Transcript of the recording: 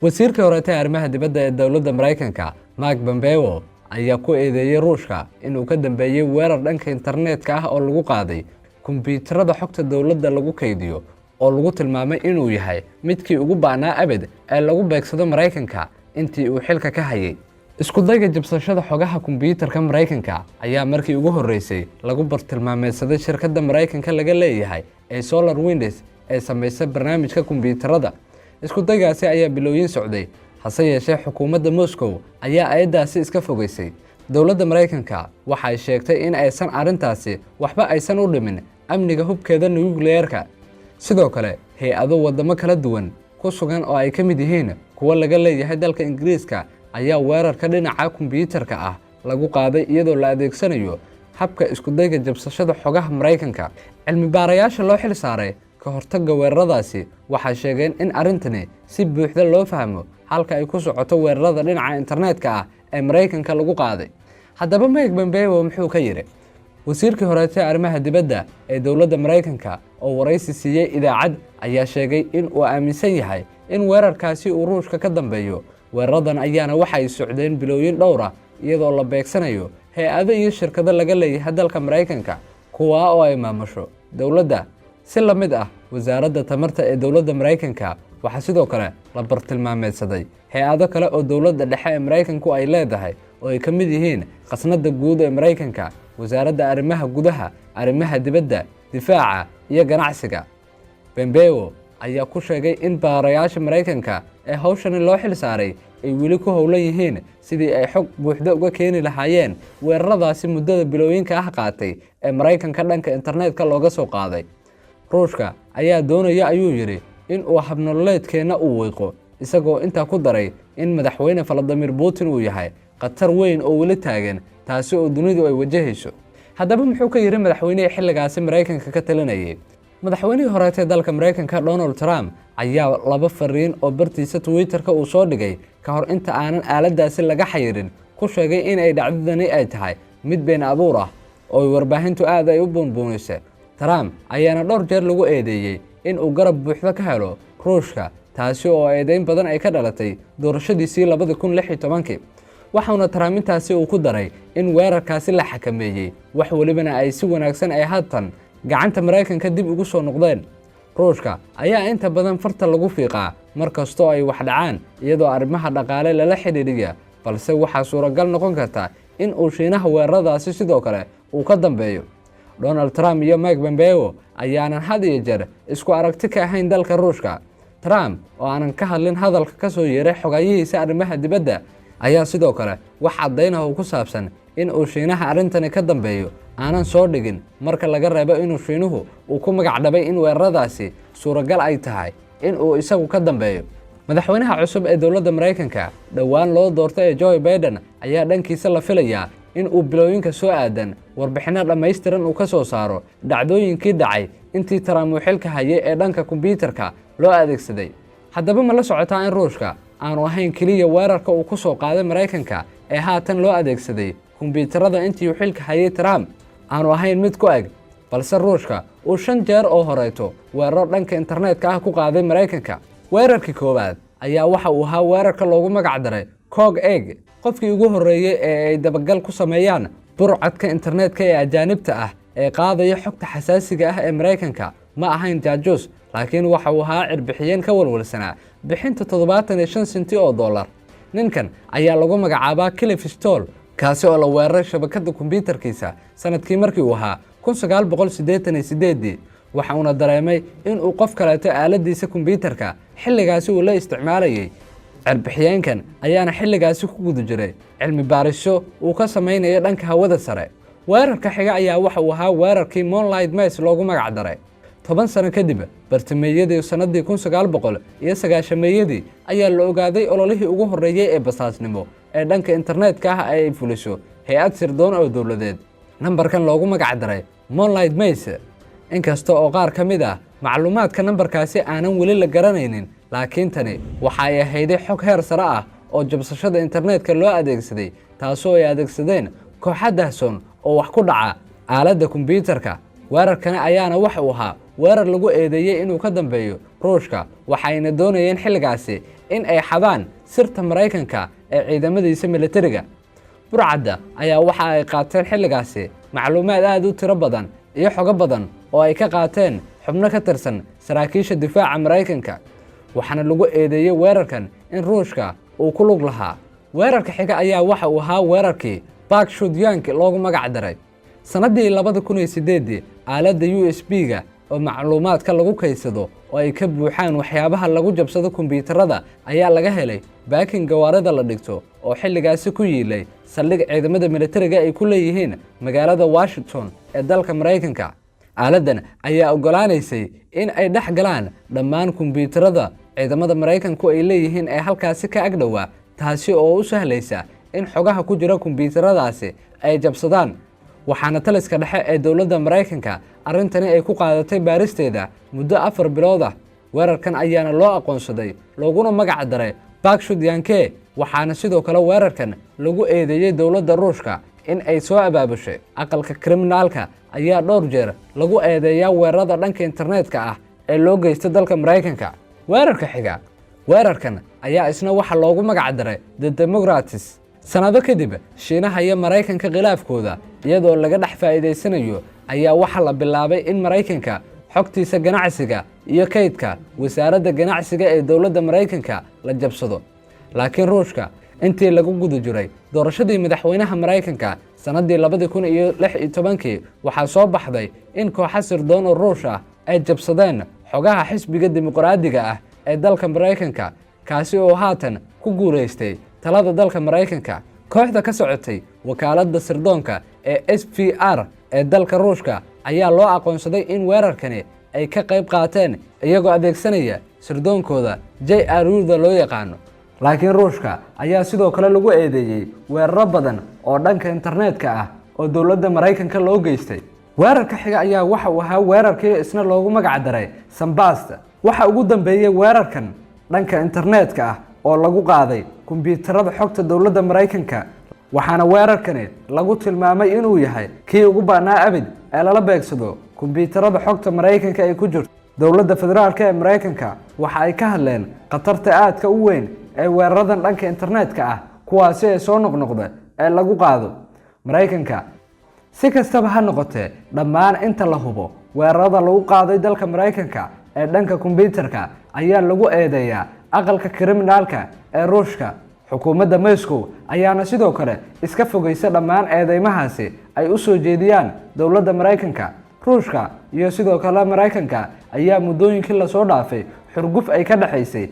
Wasiirkii horeetay arrimaha dibadda ee dowladda Maraykanka, Mike Pompeo, ayaa ku eedeeyey Ruushka inuu ka dambeeyey weerar dhanka internetka ah oo lagu qaaday kombiyuutarada xogta dowladda lagu kaydiyo, oo lagu tilmaamay inuu yahay midkii ugu ba'naa abid ee lagu beegsado Maraykanka intii uu xilka ka hayay. Iskudayga jabsashada xogaha kombiyuutarka Maraykanka ayaa markii ugu horreysay lagu bartilmaameedsaday shirkadda Maraykanka laga leeyahay ee SolarWinds ee samaysa barnaamijka kombiyuutarada. Iskudaygaasi ayaa bilooyin socday, hase yeeshee xukuumadda Moscow ayaa eeddaasi iska fogeysay. Dowladda Maraykanka waxay sheegtay in aysan arrintaasi waxba aysan u dhimin amniga hubkeeda nukliyeerka. Sidoo kale, hay'ado waddamo kala duwan ku sugan oo ay ka mid yihiin kuwo laga leeyahay dalka Ingiriiska ayaa weerarka dhinaca kombiyuutarka ah lagu qaaday iyadoo la adeegsanayo habka iskudayga jabsashada xogaha Maraykanka. Cilmi baarayaasha loo xil saaray ka hortagga weeraradaasi waxay sheegeen in arrintani si buuxda loo fahmo halka ay ku socoto weerarada dhinaca internetka ah ee Maraykanka lagu qaaday. Haddaba, Mike Pompeo muxuu ka yidhi? Wasiirkii horeetay arrimaha dibadda ee dowladda Maraykanka oo waraysi siiyey idaacad ayaa sheegay in uu aaminsan yahay in weerarkaasi uu Ruushka ka dambeeyo. Weeraradan ayaana waxay socdeen bilooyin dhowr ah, iyadoo la beegsanayo hay'ado iyo shirkado laga leeyahay dalka Maraykanka, kuwaa oo ay maamusho dowladda. Si la mid ah wasaaradda tamarta ee dowladda Maraykanka, waxaa sidoo kale la bartilmaameedsaday hay'ado kale oo dowladda dhexe ee Maraykanku ay leedahay, oo ay ka mid yihiin khasnadda guud ee Maraykanka, wasaaradda arrimaha gudaha, arrimaha dibadda, difaaca iyo ganacsiga. Pompeo ayaa ku sheegay in baarayaasha Maraykanka ee hawshani loo xil saaray ay weli ku howlan yihiin sidii ay xog buuxda uga keeni lahaayeen weeraradaasi muddada bilooyinka ah qaatay ee Maraykanka dhanka internetka looga soo qaaday. "Ruushka ayaa doonaya," ayuu yidhi, "in uu habnololeedkeenna uu wiiqo," isagoo intaa ku daray in Madaxweyne Vladimir Putin uu yahay khatar weyn oo weli taagan, taasi oo dunidu ay wajahayso. Haddaba, muxuu ka yidhi madaxweynihii xilligaasi Maraykanka ka talinayay? Madaxweynihii horeetee dalka Maraykanka, Donald Trump, ayaa laba fariin oo bartiisa Twitterka uu soo dhigay ka hor inta aanan aaladaasi laga xayirin ku sheegay in ay dhacdadani ay tahay mid been abuur ah oo ay warbaahintu aad ay u buunbuunisay. Trump ayaana dhowr jeer lagu eedeeyey in uu garab buuxdo ka helo Ruushka, taasi oo eedeyn badan ay ka dhalatay doorashadiisii 2016-kii. Waxauna Trump intaasi uu ku daray in weerarkaasi la xakameeyey, wax welibana ay si wanaagsan ay haatan gacanta Maraykanka dib ugu soo noqdeen. Ruushka ayaa inta badan farta lagu fiiqaa mar kastoo ay wax dhacaan, iyadoo arrimaha dhaqaale lala xidhiidhiya, balse waxaa suuragal noqon karta in uu Shiinaha weeraradaasi sidoo kale uu ka dambeeyo. Donald Trump iyo Mike Pompeo ayaanan had iyo jeer isku aragti ka ahayn dalka Ruushka. Trump oo aanan ka hadlin hadalka ka soo yeeray xogayihiisa arrimaha dibadda ayaa sidoo kale wax caddaynah oo ku saabsan in uu Shiinaha arrintani ka dambeeyo aanan soo dhigin, marka laga reebo inuu Shiinuhu uu ku magac dhabay in weeraradaasi suuragal ay tahay in uu isagu ka dambeeyo. Madaxweynaha cusub ee dowladda Maraykanka dhowaan loo doortay ee Joe Biden ayaa dhankiisa la filayaa in uu bilooyinka soo aadan warbixinno dhammaystiran uu ka soo saaro dhacdooyinkii dhacay intii Trump uu xilka hayay ee dhanka kombyuutarka loo adeegsaday. Haddaba, ma la socotaa in Ruushka aanu ahayn keliya weerarka uu ku soo qaaday Maraykanka ee haatan loo adeegsaday kombyuutarada intii uu xilka hayay Trump aanu ahayn mid ku eg, balse Ruushka uu shan jeer oo horeeto weeraro dhanka internetka ah ku qaaday Maraykanka? Weerarkii koowaad ayaa waxa uu ahaa weerarka loogu magac daray Cog Egg. Qofkii ugu horreeyey ee ay dabagal ku sameeyaan burcadka internetka ee ajaanibta ah ee qaadaya xogta xasaasiga ah ee Maraykanka ma ahayn jaajuus, laakiin waxa uu ahaa cirbixiyeen ka walwalsanaa bixinta 75 senti oo dollar. Ninkan ayaa lagu magacaabaa Cliff Stoll, kaasi oo la weeraray shabakadda kombyuutarkiisa sanadkii markii uu ahaa 1988-dii. Waxa uuna dareemay in uu qof kaleeto aaladiisa kombyuutarka xilligaasi uu la isticmaalayay. Cirbixiyeenkan ayaana xilligaasi ku guda jiray cilmi baarisyo uu ka samaynayo dhanka hawada sare. Weerarka xiga ayaa waxa uu ahaa weerarkii Moonlight Maze loogu magac daray. 10 sano kadib, bartimeeyadii sanadii 1990-meeyadii, ayaa la ogaaday ololihii ugu horreeyey ee basaasnimo ee dhanka internetka ah ay fuliso hay'ad sirdoon oo dowladeed, nambarkan loogu magac daray Moonlight Maze. Inkasta oo qaar ka mid ah macluumaadka nambarkaasi aanan weli la garanaynin, laakiin tani waxa ay ahayday xog heer sare ah oo jabsashada internetka loo adeegsaday, taasoo ay adeegsadeen kooxa dahsoon oo wax ku dhaca aaladda kombyuutarka. Weerarkani ayaana waxa uu ahaa weerar lagu eedeeyey inuu ka dambeeyo Ruushka, waxayna doonayeen xilligaasi in ay xadaan sirta Maraykanka ee ciidamadiisa militariga. Burcadda ayaa waxa ay qaateen xilligaasi macluumaad aad u tiro badan iyo xogo badan oo ay ka qaateen xubno ka tirsan saraakiisha difaaca Maraykanka, waxaana lagu eedeeyey weerarkan in Ruushka uu ku lug lahaa. Weerarka xiga ayaa waxa uu ahaa weerarkii Backshot Yankee loogu magac daray. Sannaddii 2008-dii, aaladda USB-ga oo macluumaadka lagu kaysado oo ay ka buuxaan waxyaabaha lagu jabsado kombiyuutarada ayaa laga helay baakin gawaarida la dhigto oo xilligaasi ku yiilay saldhig ciidamada militariga ay ku leeyihiin magaalada Washington ee dalka Maraykanka. Aaladdan ayaa oggolaanaysay in ay dhex galaan dhammaan kombiyuutarada ciidamada Maraykanku ay leeyihiin ee halkaasi ka agdhowaa, taasi oo u sahlaysa in xogaha ku jira kombiyuutaradaasi ay jabsadaan. Waxaana taliska dhexe ee dowladda Maraykanka arrintani ay ku qaadatay baaristeeda muddo 4 bilood ah. Weerarkan ayaana loo aqoonsaday looguna magac daray Backshot Yankee, waxaana sidoo kale weerarkan lagu eedeeyey dowladda Ruushka in ay soo abaabushay. Aqalka Kremlin-ka ayaa dhowr jeer lagu eedeeyaa weerarada dhanka internetka ah ee loo geysta dalka Maraykanka. Weerarka xiga, weerarkan ayaa isna waxaa loogu magac daray The Democrats. Sannado kadib, Shiinaha iyo Maraykanka khilaafkooda iyadoo laga dhex faa'iidaysanayo ayaa waxaa la bilaabay in Maraykanka xogtiisa ganacsiga iyo kaydka wasaaradda ganacsiga ee dowladda Maraykanka la jabsado. Laakiin Ruushka, intii lagu guda jiray doorashadii madaxweynaha Maraykanka sannaddii 2016-kii, waxaa soo baxday in kooxa sirdoon oo Ruush ah ay jabsadeen xogaha xisbiga Dimuqraadiga ah ee dalka Maraykanka, kaasi oo haatan ku guulaystay talada dalka Maraykanka. Kooxda ka socotay wakaaladda sirdoonka ee SVR ee dalka Ruushka ayaa loo aqoonsaday in weerarkani ay ka qayb qaateen, iyagoo adeegsanaya sirdoonkooda GRU-da loo yaqaano. Laakiin Ruushka ayaa sidoo kale lagu eedeeyey weeraro badan oo dhanka internetka ah oo dowladda Maraykanka loo geystay. Weerarka xiga ayaa waxa uu ahaa weerarkii isna loogu magac daray Sunburst. Waxa ugu dambeeyey weerarkan dhanka internetka ah oo lagu qaaday kombiyuutarada xogta dowladda Maraykanka, waxaana weerarkani lagu tilmaamay inuu yahay kii ugu baanaa abid ee lala beegsado kombiyuutarada xogta Maraykanka ay ku jirto. Dowladda federaalka ee Maraykanka waxa ay ka hadleen khatarta aadka u weyn ee weeraradan dhanka internetka ah, kuwaasi ee soo noqnoqda ee lagu qaado Maraykanka. Si kastaba ha noqotee, dhammaan inta la hubo weerarada lagu qaaday dalka Maraykanka ee dhanka kombyuutarka ayaa lagu eedeeyaa aqalka Kremlin-ka ee Ruushka. Xukuumadda Moscow ayaana sidoo kale iska fogeysa dhammaan eedeymahaasi ay u soo jeediyaan dowladda Maraykanka. Ruushka iyo sidoo kale Maraykanka ayaa muddooyinkii lasoo dhaafay xurguf ay ka dhexaysay.